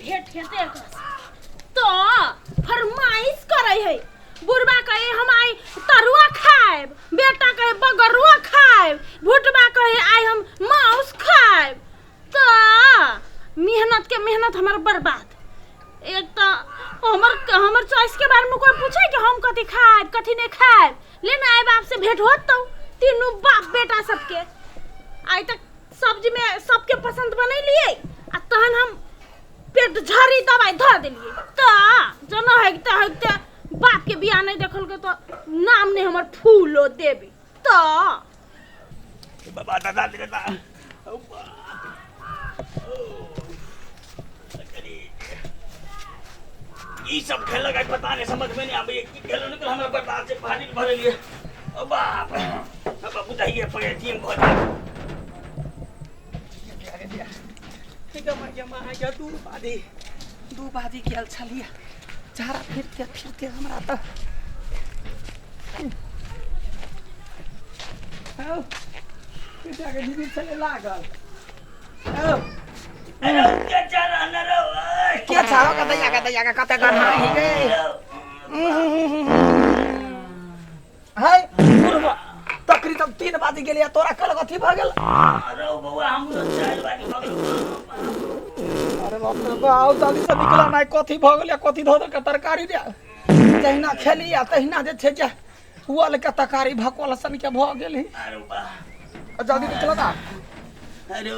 भेंट हेतै एकरा से। तो फरमाइश करै है बुढ़बा कहे हम आइ तरुआ खाएब, बेटा कहे बगरुआ खाएब, भुटबा कहे आइ हम माउस खाएब। तो मेहनत के मेहनत हमर बर्बाद। एक तो हमर हमर चॉइस के बारे में कोई पूछे कि हम कथी खाएब कथी नहीं खाएब। ले ना आए बाप से भेंट होत तो तीनों बाप बेटा सबके आइ तक सब्जी में सबके पसंद बनैलिए आ तहन हम पेट झरी दवाई धर देलिए। त जना हेगते हेगते बाप के बियाह नहीं देखल के तो नाम नहीं हमर फूलो देवी। त बाबा दादा दादा ई सब खेलक आइ पता नहीं समझ में नहीं आबै की खेलो निकल हमरा बर्दाश्त से भारी भरलिए। ओ बाप बाबू बुझाइए पड़े जिम भऽ जाए। दू बाजी गेल छलियै झाड़ा फिरते फिरते हमरा तऽ हौ बेटाके दीदी छलै लागल। हौ के छ हौ कतै कतै कतै गन्हा गे है बुढ़बा तकरीबन 3 बाजी गेलियै तोरा कल कथी भऽ गेल? अरे बौआ हमरो 4 बाजी भऽ गेल। अरे बाप रे बाप जल्दी से निकला नहीं कथी भऽ गेल कथी धऽ देलकै तरकारी रे। जहिना खेली आ तहिना जे छै जे उल के तरकारी भकोल सन के भऽ गेल। अरे बा जल्दी निकला ना। अरे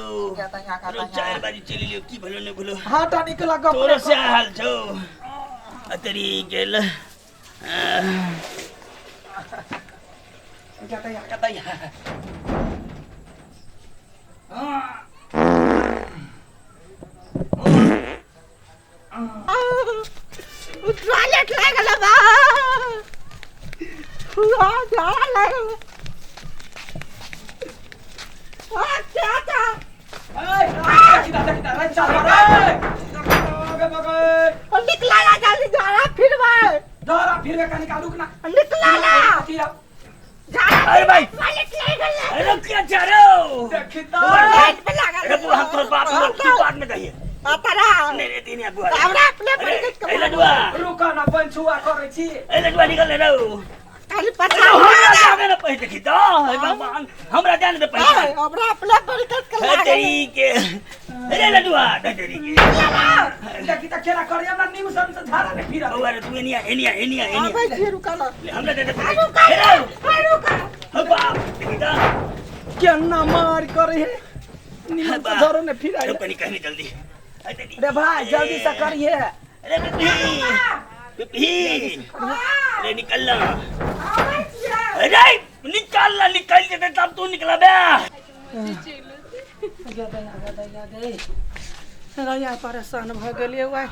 अरे 4 बाजी चलि लियो की भेलो नहीं भेलो। हाँ टा निकला गप तोरो से हाल छौ अतरी गेल। टॉयलेट लागल बा, झाड़ा लागल। चाचा निकला ला जल्दी झाड़ा फिरवा झाड़ा फिरवे का निकाल रुकना निकला ला झाड़ा। अरे भाई टॉयलेट लागल। अरे क्या जा रहे हो देखी तो लाइट पे लागल। अरे बुआ हम तोर बाप लोग तू बाद में कहिए तारा नहीं नहीं तीन बुआ हमरा अपने परिचित ए लडुआ रुका ना पंछुआ करै छी। ए लडुआ निकल ले रहो खाली अरे पछाड़ी हमरा जाने ना पहिले देखी तो हे भगवान हमरा जाने दे पहिले। हमरा अपने परिचित के हे लागल। तेरी के अरे लडुआ दे तेरी के देखी त खेला करै हमरा नीम सन से झाड़ा ने फिरा। बउआ रे तू एनिया एनिया एनिया एनिया आबै छी रुका ना ले हमरा दे दे पहिले। रुका हे रे रुका हे बाप देखी तो केना मार करै है नीम से झाड़ो ने फिरा। अरे कनी कहनी जल्दी रे भाई जल्दी से करिए। अरे पिपी पिपी अरे निकल ना। अरे निकाल ना निकल जेते तब तू निकला बे। गया परेशान भऽ गेलियै वएह।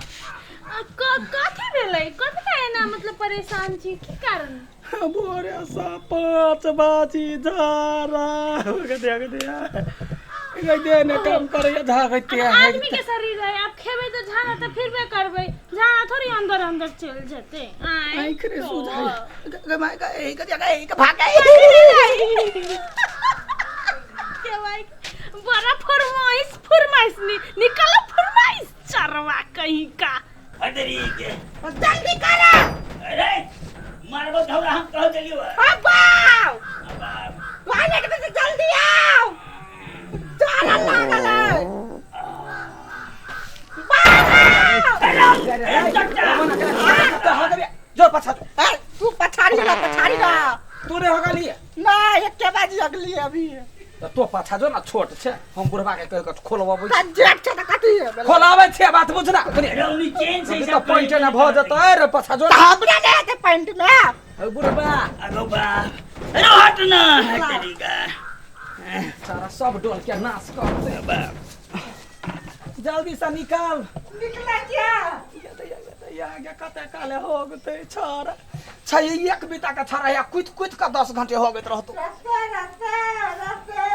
कथी भेलै कथी का एना मतलब परेशान छी की कारण? भोरे सँ 5 बाजी झाड़ा गदिया गदिया गदे ने काम करैया झाड़ते अब आदमी के शरीर है आप खेबै तो झाड़ा तो फिरबे करबै, झाड़ा थोड़ी अंदर अंदर चल जेतै। आँय आँखि रे तो। सुझाइ गे my गे गदिया गे के भाग के भाई बड़ा फरमाइश फरमाइश निकल फरमाइश चरवा कहीं का। अरे के जल्दी करा। अरे मारबो धौरा हम कह देलियो। अब्बा टॉयलेट में से जल्दी आओ झाड़ा लागल है। जो पछा ए, तू पछाड़ी ना पछाड़ी ना तू रे हगली ना एक के बाजी अगली अभी तो पाछा जो ना छोट छे हम बुढ़बा के कह के खोलबबै त जेठ छे त कथी है खोलाबै छे बात बुझ ना कनी अरे उनी चेन से तो पॉइंट ना भ जतै रे पाछा जो त हमरा नै हेतै पैंट में। ओ बुढ़बा अरे बाप अरे हट ना तेरी का सारा सब डोल के नाश कर दे। बाप जल्दी से निकाल निकला क्या या या कते काले हो गते छारा छै एक बीता के छारा या कुद कुद के 10 घंटे हो गत रहतो। रस्ते रस्ते रस्ते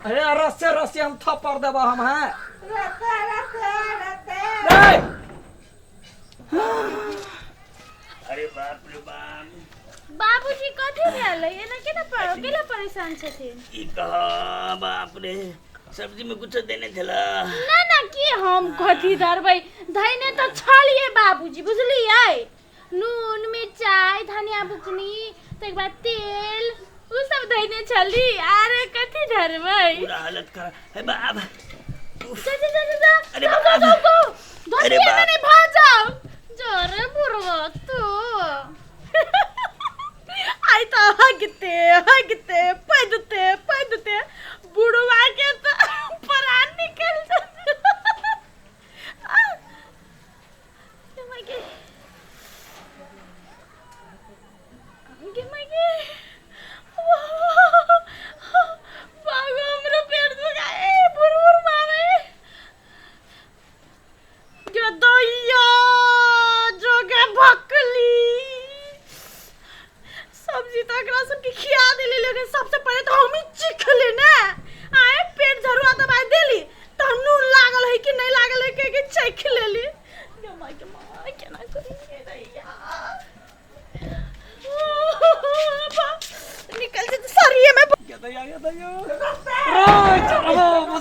अरे रस्से रस्से हम थप्पड़ देबा हम हैं। रस्ते रस्ते रस्ते नहीं अरे बाप रे बाप बाबूजी कथी भेलै एना केना केना परेशान छथिन? की कह बाप रे सब्जी में कुछ देने छला ना ना की हम कथी धरबै धैने तऽ छलियै बाबूजी, बुझलियै? नून मिरचाइ धनिया बुकनी, तकर बाद तेल, उ सब धैने छली। आरे कथी धरबै? पूरा हालत खराब हे बाप। जा जा जा जा जा। अरे जाओ बाप। जाओ जाओ जाओ। अरे धोतिया में बाप। नहीं भा जाओ जोरे बुढ़वा तू। आई तो हगते हगते पैदते पैदते बुढ़वा के तो प्राण निकल जाते। गे माय गे, बाबू हमरो पेट दुखाए, बुर बुर मारे गे दैया जोगे भकली। सब्जी तऽ एकरा सबके खिया देली, लेकिन सबसे पहिले तऽ हमही चीख ले ने। आए पेट झरुआ दबाई देली तऽ नून लागल है कि नहीं लागल है के के चख लेली। गे माय के माय, केना करी दैया, निकल जेतै सरिये में।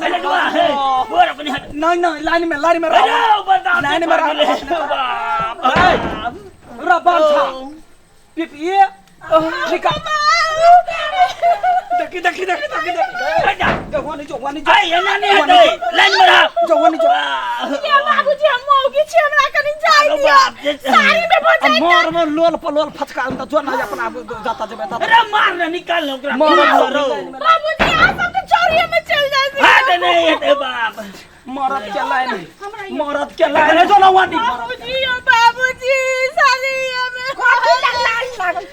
हे लडुआ, हे बोर अपने हाथ। नहीं नहीं, लाइन में, लाइन में रहो। अरे ऊपर दांत लाइन में रहो। बाप। रा बांधा पिपिए निकाल। देखी देखी देखी देखी देखी। हट जा। जो वानी जो वानी जो। आई एना नहीं हेतै, लाइन में रह। जो वानी जो। ये बाबूजी, हम मौगी छी, हमरा कनी जाय अरे दिअ। बाप रे। साड़ी में भऽ जाय। मोर मोर लोल पर लोल फचका अंत जो ना अपना जाता जेबे ता। अरे मार ना, निकाल ना ओकरा। मार, मार मार। बाबूजी, अहाँ सब तऽ चोरिये में चलि जाइ छी। हट, नहीं हेतै बाप। मरद के लाइन, मरद के लाइन जो ना वानी। बाबूजी, ओ बाबूजी, साड़िये में कथी लाइन लागल?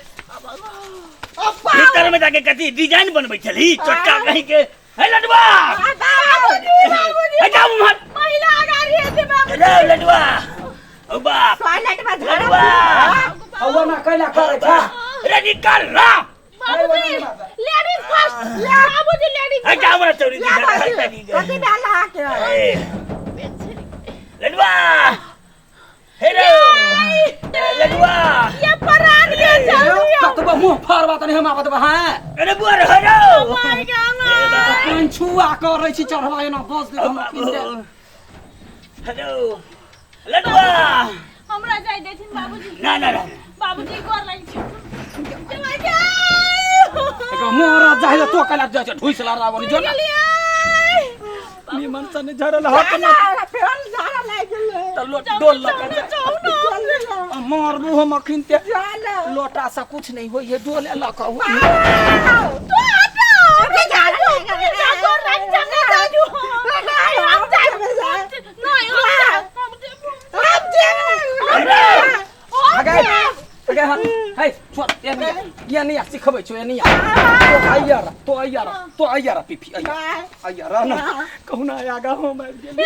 भीतर में जाके कथी डिजाइन बनबै छलही चोटका कहीं के? हे लडुआ। बाबूजी, बाबूजी। हे जाऊ उम्हर। महिला अगाड़ी हेतै बाबूजी। रे लडुआ, ओ बाप। टॉयलेट में झड़ा। लडुआ। हवा ना कैला करे छा? रे निकाल रा। बाबूजी, लेडीज फर्स्ट। बाबूजी, लेडीज। हे जाऊ ना चोरी। या बाबूजी, कथी भेल अहाँके? लडुआ, हे रे लडुआ। ये परान के चल। कतबो मुंह फाड़बा तनी हम आबत बा हां। अरे बुआ रे, हे रे। My God. कोन छुआ करै छी चढ़वा एना बस दे हम पीछे। हेलो लडुआ। हमरा जाय देथिन बाबूजी। ना ना ना। बाबूजी, गोर लागि छी। एको मोरा जाहि तो कैला जाइ छै ढुइस लड़ा बनी जो ना। निमन से नहीं झरल हक ना। फेर झाड़ा लागि गेलै। त लोट डोल लगा जा। मारबू हम अखिन ते। चल। लोटा से कुछ नहीं होई है, डोले लक हुआ। तो हटो। झाड़ा लागि गेलै। गोर लागि छी, हमरा जाय दियौ। हम जायब। नहीं, हम जायब। हम जेबै। आगे आगे हां, हे छोड़, ये नहीं, ये नहीं सिखबै छौ, ये नहीं। तो आइया रा, तो आइया रा, तो आइया रा पीपी, आइया आइया रा ना कहू ना आगा हम आबि गेली।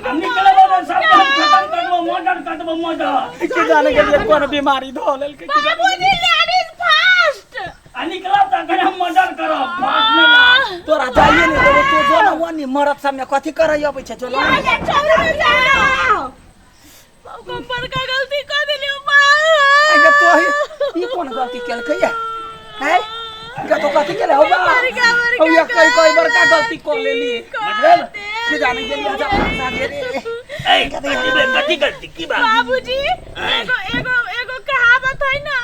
हम निकलबो तऽ सब हम खत्म कर देबो, मर्डर कर देबो, मर्डर। के जाने के लिए कोन बीमारी धऽ लेलकै के जाने। बाबूजी, लेडीज फर्स्ट। आ निकलब तऽ अखन हम मर्डर करब बाप ने ला। तोरा जाइए नहीं देबो तो जो ना वनी। मरद सब में कथी करै अबै छै जो ना। बड़का गलती कर देलियो माँ। अगे तो ई कोन गलती केलकै या हैं गे? तो कथी केले हो बा? बड़का बड़का औ या कई कई बड़का गलती कर लेली। मतलब के जाने गेली जा फंसा गेली। ए कथी बे, कथी गलती की बात? बाबूजी, एगो एगो एगो कहावत है ना,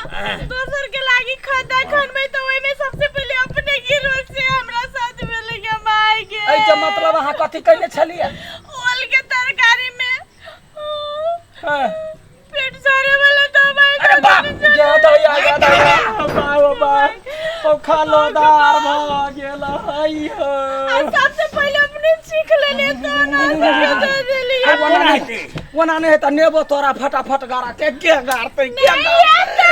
दोसर के लागी खद्दा खनबै तो ओइ में सबसे पहले अपने गिरो। से हमरा साथ भेलै के माय गे। एहि के मतलब अहाँ कथी कहने छलियै? ओल के तरकारी में हाँ। पेट सरे वाला दवाई। अरे बाप। गे दैया, गे दैया, बाप बाप, ओ खालोदार भ गेल हई हो। आ सबसे पहले अपने सीख लेले तो ना सबके दे देलियै। आ ओना नहि, ओना नहि हेतै नेबो तोरा फटाफट गारा के के गारतै के? नहीं गारतै आता,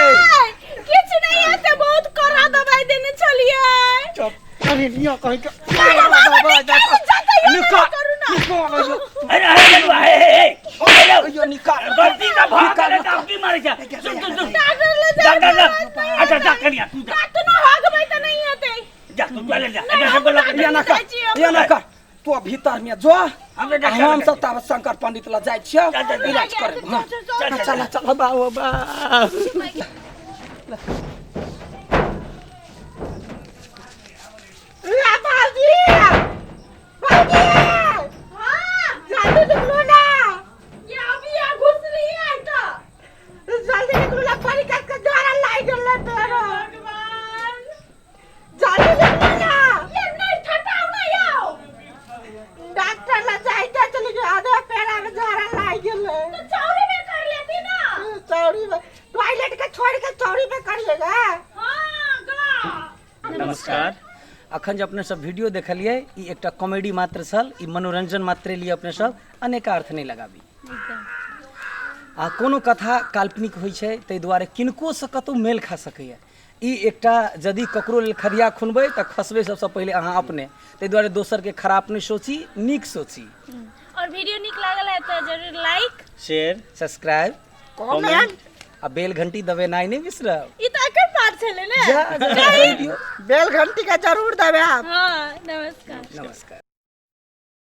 किछु नहीं आता। बहुत कड़ा दवाई देने छलियै। चुप, अरे निया कहि के निकाल, निकाल करू ना। निकाल। अरे अरे लडुआ, हे हे हे हेलो। यो निकाल। गलती का भाग निकाल, करे तो की मारे छै? सुन सुन सुन। डॉक्टर ले जा। डॉक्टर ले। अच्छा जा कनिया, तू जा। कतनो हगबै तऽ नहीं हेतै। जा तू, चले जा, एकरा सबके लऽ के या ना कर, या ना कर, तो भीतर में जो। हम तऽ डॉक्टर हम लग सब तब शंकर पंडित लग जाइ छियै। चल, चल, चल। इलाज करे। हाँ। चल, चल, चल, चल चल बाबू बा। ला बाबूजी, बाबूजी। अखन जे अपने सब वीडियो देखलियै, ई एकटा कॉमेडी मात्र छल, ई मनोरंजन मात्रे लिए अपने सब अनेका अर्थ नहि लगाबी। आ कोनो कथा काल्पनिक होइ छै, ताहि दुआरे किनकोसँ कतहु मेल खा सकैए। ई एकटा यदि ककरो लेल खदिया खुनबै तऽ खसबै सबसँ पहिले अहाँ अपने। ताहि दुआरे दोसरके खराप नहि सोची, नीक सोची। और वीडियो नीक लागल है तऽ जरूर लाइक, शेयर, सब्सक्राइब, कमेंट आ बेल घंटी दबेनाइ नहि बिसरब। ई तऽ एकर पार्ट छलै ने। जा, जा, जा, दियौ। बेल घंटी के जरूर दबायब। हाँ, नमस्कार। नमस्कार।